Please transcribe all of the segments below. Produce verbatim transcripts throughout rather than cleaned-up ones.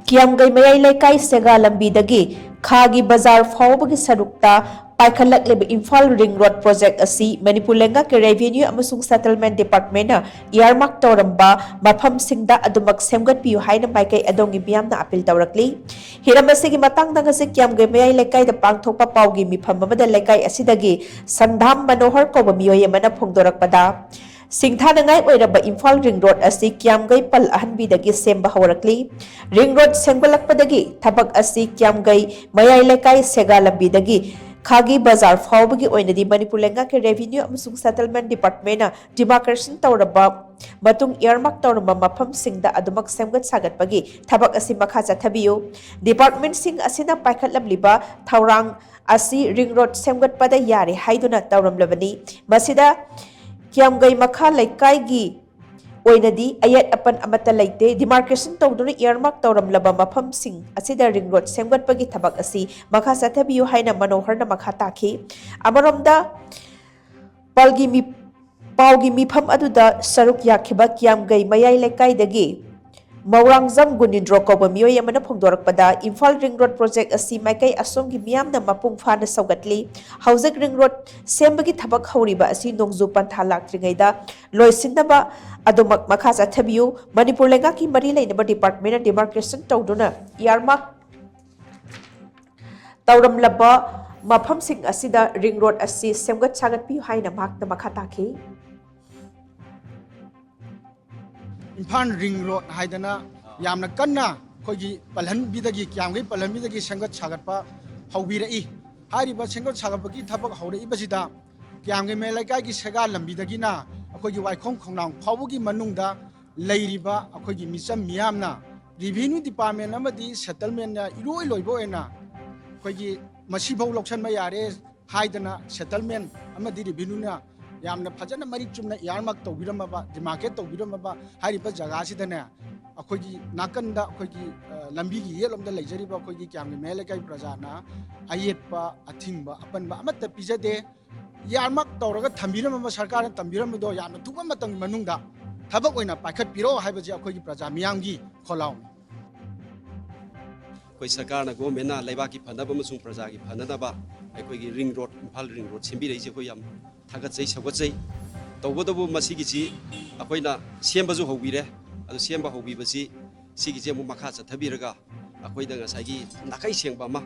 ꯀꯤꯌꯥꯝꯒꯩ ꯃꯌꯥꯏ ꯂꯩꯀꯥꯏ ꯁꯦꯒꯥ ꯂꯝꯕꯤꯗꯒꯤ ꯈꯥꯒꯤ ꯕꯖꯥꯔ ꯐꯥꯎꯕꯒꯤ ꯁꯔꯨꯛꯇ ꯄꯥꯏꯈꯠꯂꯛꯂꯤꯕ ꯏꯝꯐꯥꯜ ꯔꯤꯡ ꯔꯣꯗ ꯄ꯭ꯔꯣꯖꯦꯛ ꯑꯁꯤ ꯃꯅꯤꯄꯨꯔ ꯂꯩꯉꯥꯛꯀꯤ ꯔꯦꯚꯤꯅ꯭ꯌꯨ ꯑꯃꯁꯨꯡ ꯁꯦꯇꯜꯃꯦꯟ ꯗꯤꯄꯥꯔꯠꯃꯦꯟꯅ ꯏꯌꯥꯔꯃꯥꯔꯛ ꯇꯧꯔꯝꯕ ꯃꯐꯝꯁꯤꯡꯗ ꯑꯗꯨꯃꯛ ꯁꯦꯝꯒꯠꯄꯤꯌꯨ ꯍꯥꯏꯅ ꯃꯥꯏꯀꯩ ꯑꯗꯣꯝꯒꯤ ꯃꯤꯌꯥꯝꯅ ꯑꯄꯤꯜ ꯇꯧꯔꯛꯂꯤ꯫ ꯍꯤꯔꯝ ꯑꯁꯤꯒꯤ ꯃꯇꯥꯡꯗ ꯉꯁꯤ ꯀꯤꯌꯥꯝꯒꯩ ꯃꯌꯥꯏ ꯂꯩꯀꯥꯏꯗ ꯄꯥꯡꯊꯣꯛꯄ ꯄꯥꯎꯒꯤ ꯃꯤꯐꯝ ꯑꯃꯗ ꯂꯩꯀꯥꯏ ꯑꯁꯤꯗꯒꯤ ꯁꯟꯙꯥꯝ ꯃꯅꯣꯍꯔ ꯀꯧꯕ ꯃꯤꯑꯣꯏ ꯑꯃꯅ ꯐꯣꯡꯗꯣꯔꯛꯄꯗ, ꯁꯤꯡꯊꯥꯅꯉꯥꯏ ꯑꯣꯏꯔꯕ ꯏꯝꯐꯥꯜ ꯔꯤꯡ ꯔꯣꯗ ꯑꯁꯤ ꯀꯤꯌꯥꯝꯒꯩ ꯄꯜ ꯑꯍꯟꯕꯤꯗꯒꯤ ꯁꯦꯝꯕ ꯍꯧꯔꯛꯂꯤ꯫ ꯔꯤꯡ ꯔꯣꯗ ꯁꯦꯝꯒꯠꯂꯛꯄꯗꯒꯤ ꯊꯕꯛ ꯑꯁꯤ ꯀꯤꯌꯥꯝꯒꯩ ꯃꯌꯥꯏ ꯂꯩꯀꯥꯏ ꯁꯦꯒꯥ ꯂꯝꯕꯤꯗꯒꯤ ꯈꯥꯒꯤ ꯕꯖꯥꯔ ꯐꯥꯎꯕꯒꯤ ꯑꯣꯏꯅꯗꯤ ꯃꯅꯤꯄꯨꯔ ꯂꯩꯉꯥꯛꯀꯤ ꯔꯦꯚꯤꯅ꯭ꯌꯨ ꯑꯃꯁꯨꯡ ꯁꯦꯇꯜꯃꯦꯟ ꯗꯤꯄꯥꯔꯠꯃꯦꯟꯅ ꯗꯤꯃꯥꯔꯀꯦꯁꯟ ꯇꯧꯔꯕ ꯃꯇꯨꯡ ꯏꯌꯥꯔꯃꯥꯔꯛ ꯇꯧꯔꯝꯕ ꯃꯐꯝꯁꯤꯡꯗ ꯑꯗꯨꯃꯛ ꯁꯦꯝꯒꯠ ꯁꯥꯒꯠꯄꯒꯤ ꯊꯕꯛ ꯑꯁꯤ ꯃꯈꯥ ꯆꯠꯊꯕꯤꯌꯨ꯫ ꯗꯤꯄꯥꯔꯠꯃꯦꯟꯁꯤꯡ ꯑꯁꯤꯅ ꯄꯥꯏꯈꯠꯂꯝꯂꯤꯕ ꯊꯧꯔꯥꯡ ꯑꯁꯤ ꯔꯤꯡ ꯔꯣꯗ ꯁꯦꯝꯒꯠꯄꯗ ꯌꯥꯔꯦ ꯍꯥꯏꯗꯨꯅ ꯇꯧꯔꯝꯂꯕꯅꯤ꯫ ꯃꯁꯤꯗ ꯀꯤꯌꯥꯝꯒꯩ ꯃꯈꯥ ꯂꯩꯀꯥꯏꯒꯤ ꯑꯣꯏꯅꯗꯤ ꯑꯌꯦꯠ ꯑꯄꯟ ꯑꯃꯠꯇ ꯂꯩꯇꯦ꯫ ꯗꯤꯃꯥꯔꯀꯦꯁꯟ ꯇꯧꯗꯨꯅ ꯏꯌꯥꯔꯃꯥꯔꯛ ꯇꯧꯔꯝꯂꯕ ꯃꯐꯝꯁꯤꯡ ꯑꯁꯤꯗ ꯔꯤꯡ ꯔꯣꯗ ꯁꯦꯝꯒꯠꯄꯒꯤ ꯊꯕꯛ ꯑꯁꯤ ꯃꯈꯥ ꯆꯠꯊꯕꯤꯌꯨ ꯍꯥꯏꯅ ꯃꯅꯣꯍꯔꯅ ꯃꯈꯥ ꯇꯥꯈꯤ꯫ ꯑꯃꯔꯣꯝꯗ ꯄꯜꯒꯤ ꯃꯤ-, ꯄꯥꯎꯒꯤ ꯃꯤꯐꯝ ꯑꯗꯨꯗ ꯁꯔꯨꯛ ꯌꯥꯈꯤꯕ ꯀꯤꯌꯥꯝꯒꯩ ꯃꯌꯥꯏ ꯂꯩꯀꯥꯏꯗꯒꯤ ꯃꯧꯔꯥꯡꯖꯝ ꯒꯨꯅꯤꯟꯗ꯭ꯔꯣ ꯀꯧꯕ ꯃꯤꯑꯣꯏ ꯑꯃꯅ ꯐꯣꯡꯗꯣꯔꯛꯄꯗ, ꯏꯝꯐꯥꯜ ꯔꯤꯡ ꯔꯣꯗ ꯄ꯭ꯔꯣꯖꯦꯛ ꯑꯁꯤ ꯃꯥꯏꯀꯩ ꯑꯁꯣꯝꯒꯤ ꯃꯤꯌꯥꯝꯅ ꯃꯄꯨꯡ ꯐꯥꯅ ꯁꯧꯒꯠꯂꯤ꯫ ꯍꯧꯖꯤꯛ ꯔꯤꯡ ꯔꯣꯗ ꯁꯦꯝꯕꯒꯤ ꯊꯕꯛ ꯍꯧꯔꯤꯕ ꯑꯁꯤ ꯅꯣꯡꯖꯨ ꯄꯟꯊꯥ ꯂꯥꯛꯇ꯭ꯔꯤꯉꯩꯗ ꯂꯣꯏꯁꯤꯟꯅꯕ ꯑꯗꯨꯃꯛ ꯃꯈꯥ ꯆꯠꯊꯕꯤꯌꯨ꯫ ꯃꯅꯤꯄꯨꯔ ꯂꯩꯉꯥꯛꯀꯤ ꯃꯔꯤ ꯂꯩꯅꯕ ꯗꯤꯄꯥꯔꯠꯃꯦꯟꯅ ꯗꯤꯃꯥꯔꯀꯦꯁꯟ ꯇꯧꯗꯨꯅ ꯏꯌꯥꯔꯃꯥꯔꯛ ꯇꯧꯔꯝꯂꯕ ꯃꯐꯝꯁꯤꯡ ꯑꯁꯤꯗ ꯔꯤꯡ ꯔꯣꯗ ꯑꯁꯤ ꯁꯦꯝꯒꯠ ꯁꯥꯒꯠꯄꯤꯌꯨ ꯍꯥꯏꯅ ꯃꯍꯥꯛꯅ ꯃꯈꯥ ꯇꯥꯈꯤ꯫ ꯏꯝꯐꯥꯜ ꯔꯤꯡ ꯔꯣꯗ ꯍꯥꯏꯗꯅ ꯌꯥꯝꯅ ꯀꯟꯅ ꯑꯩꯈꯣꯏꯒꯤ ꯄꯜꯍꯟꯕꯤꯗꯒꯤ, ꯀꯤꯌꯥꯝꯒꯩ ꯄꯜꯍꯟꯕꯤꯗꯒꯤ ꯁꯦꯝꯒꯠ ꯁꯥꯒꯠꯄ ꯍꯧꯕꯤꯔꯛꯏ꯫ ꯍꯥꯏꯔꯤꯕ ꯁꯦꯝꯒꯠ ꯁꯥꯒꯠꯄꯒꯤ ꯊꯕꯛ ꯍꯧꯔꯛꯏꯕꯁꯤꯗ ꯀꯤꯌꯥꯝꯒꯩ ꯃꯌꯥꯏ ꯂꯩꯀꯥꯏꯒꯤ ꯁꯦꯒꯥ ꯂꯝꯕꯤꯗꯒꯤꯅ ꯑꯩꯈꯣꯏꯒꯤ ꯋꯥꯏꯈꯣꯡ ꯈꯣꯡꯅꯥꯡ ꯐꯥꯎꯕꯒꯤ ꯃꯅꯨꯡꯗ ꯂꯩꯔꯤꯕ ꯑꯩꯈꯣꯏꯒꯤ ꯃꯤꯆꯝ ꯃꯤꯌꯥꯝꯅ ꯔꯤꯚꯤꯅ꯭ꯌꯨ ꯗꯤꯄꯥꯔꯠꯃꯦꯟ ꯑꯃꯗꯤ ꯁꯦꯇꯜꯃꯦꯟꯅ ꯏꯔꯣꯏ ꯂꯣꯏꯕ ꯑꯣꯏꯅ ꯑꯩꯈꯣꯏꯒꯤ ꯃꯁꯤꯐꯧ ꯂꯧꯁꯤꯟꯕ ꯌꯥꯔꯦ ꯍꯥꯏꯗꯅ ꯁꯦꯇꯜꯃꯦꯟ ꯑꯃꯗꯤ ꯔꯤꯚꯤꯅ꯭ꯌꯨꯅ ꯌꯥꯝꯅ ꯐꯖꯅ ꯃꯔꯤꯛ ꯆꯨꯝꯅ ꯏꯌꯥꯔꯃꯥꯔꯛ ꯇꯧꯕꯤꯔꯝꯃꯕ, ꯗꯤꯃꯥꯔꯀꯦꯠ ꯇꯧꯕꯤꯔꯝꯃꯕ ꯍꯥꯏꯔꯤꯕ ꯖꯒꯥꯁꯤꯗꯅꯦ, ꯑꯩꯈꯣꯏꯒꯤ ꯅꯥꯀꯟꯗ ꯑꯩꯈꯣꯏꯒꯤ, ꯑ, ꯂꯝꯕꯤꯒꯤ ꯌꯦꯠꯂꯣꯝꯗ ꯂꯩꯖꯔꯤꯕ ꯑꯩꯈꯣꯏꯒꯤ ꯀꯤꯌꯥꯝꯒꯩ ꯃꯌꯥꯏ ꯂꯩꯀꯥꯏ ꯄ꯭ꯔꯖꯥꯅ ꯑꯌꯦꯠꯄ, ꯑꯊꯤꯡꯕ, ꯑꯄꯟꯕ ꯑꯃꯠꯇ ꯄꯤꯖꯗꯦ꯫ ꯏꯌꯥꯔꯃꯥꯔꯛ ꯇꯧꯔꯒ ꯊꯝꯕꯤꯔꯝꯃꯕ, ꯁꯔꯀꯥꯔꯅ ꯊꯝꯕꯤꯔꯝꯕꯗꯣ ꯌꯥꯝꯅ ꯊꯨꯕ ꯃꯇꯝꯒꯤ ꯃꯅꯨꯡꯗ ꯊꯕꯛ ꯑꯣꯏꯅ ꯄꯥꯏꯈꯠꯄꯤꯔꯣ ꯍꯥꯏꯕꯁꯦ ꯑꯩꯈꯣꯏꯒꯤ ꯄ꯭ꯔꯖꯥ ꯃꯤꯌꯥꯝꯒꯤ ꯈꯣꯜꯂꯥꯎꯅꯤ꯫ ꯑꯩꯈꯣꯏ ꯁꯔꯀꯥꯔꯅ, ꯒꯣꯔꯃꯦꯟꯅ ꯂꯩꯕꯥꯛꯀꯤ ꯐꯅꯕ ꯑꯃꯁꯨꯡ ꯄ꯭ꯔꯖꯥꯒꯤ ꯐꯅꯅꯕ ꯑꯩꯈꯣꯏꯒꯤ ring road, Imphal ring road ꯁꯦꯝꯕꯤꯔꯛꯏꯁꯦ ꯑꯩꯈꯣꯏ ꯌꯥꯝ ꯊꯥꯒꯠꯆꯩ, ꯁꯧꯒꯠꯆꯩ꯫ ꯇꯧꯕꯇꯕꯨ ꯃꯁꯤꯒꯤꯁꯤ ꯑꯩꯈꯣꯏꯅ ꯁꯦꯝꯕꯁꯨ ꯍꯧꯕꯤꯔꯦ꯫ ꯑꯗꯨ ꯁꯦꯝꯕ ꯍꯧꯕꯤꯕꯁꯤ, ꯁꯤꯒꯤꯁꯦ ꯑꯃꯨꯛ ꯃꯈꯥ ꯆꯠꯊꯕꯤꯔꯒ ꯑꯩꯈꯣꯏꯗ ꯉꯁꯥꯏꯒꯤ ꯅꯥꯈꯩ ꯁꯦꯡꯕ ꯑꯃ,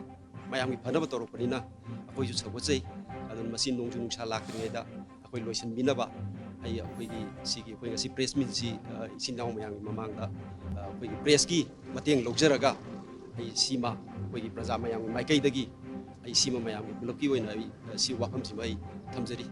ꯃꯌꯥꯝꯒꯤ ꯐꯅꯕ ꯇꯧꯔꯛꯄꯅꯤꯅ ꯑꯩꯈꯣꯏꯁꯨ ꯁꯧꯒꯠꯆꯩ꯫ ꯑꯗꯨꯅ ꯃꯁꯤ ꯅꯣꯡꯖꯨ ꯅꯨꯡꯁꯥ ꯂꯥꯛꯇ꯭ꯔꯤꯉꯩꯗ ꯑꯩꯈꯣꯏ ꯂꯣꯏꯁꯤꯟꯕꯤꯅꯕ ꯑꯩ ꯑꯩꯈꯣꯏꯒꯤ ꯁꯤꯒꯤ ꯑꯩꯈꯣꯏ ꯉꯁꯤ ꯄ꯭ꯔꯦꯁ ꯃꯤꯠꯁꯤ, ꯑ, ꯏꯆꯤꯟ ꯏꯅꯥꯎ ꯃꯌꯥꯝꯒꯤ ꯃꯃꯥꯡꯗ, ꯑ, ꯑꯩꯈꯣꯏꯒꯤ ꯄ꯭ꯔꯦꯁꯀꯤ ꯃꯇꯦꯡ ꯂꯧꯖꯔꯒ ꯑꯩ ꯁꯤꯃ ꯑꯩꯈꯣꯏꯒꯤ ꯄ꯭ꯔꯖꯥ ꯃꯌꯥꯝꯒꯤ ꯃꯥꯏꯀꯩꯗꯒꯤ ꯑꯩ ꯁꯤꯃ ꯃꯌꯥꯝꯒꯤ ꯄꯨꯂꯞꯀꯤ ꯑꯣꯏꯅ ꯑꯩ, ꯑ, ꯁꯤ ꯋꯥꯐꯝꯁꯤꯃ ꯑꯩ ꯊꯝꯖꯔꯤ꯫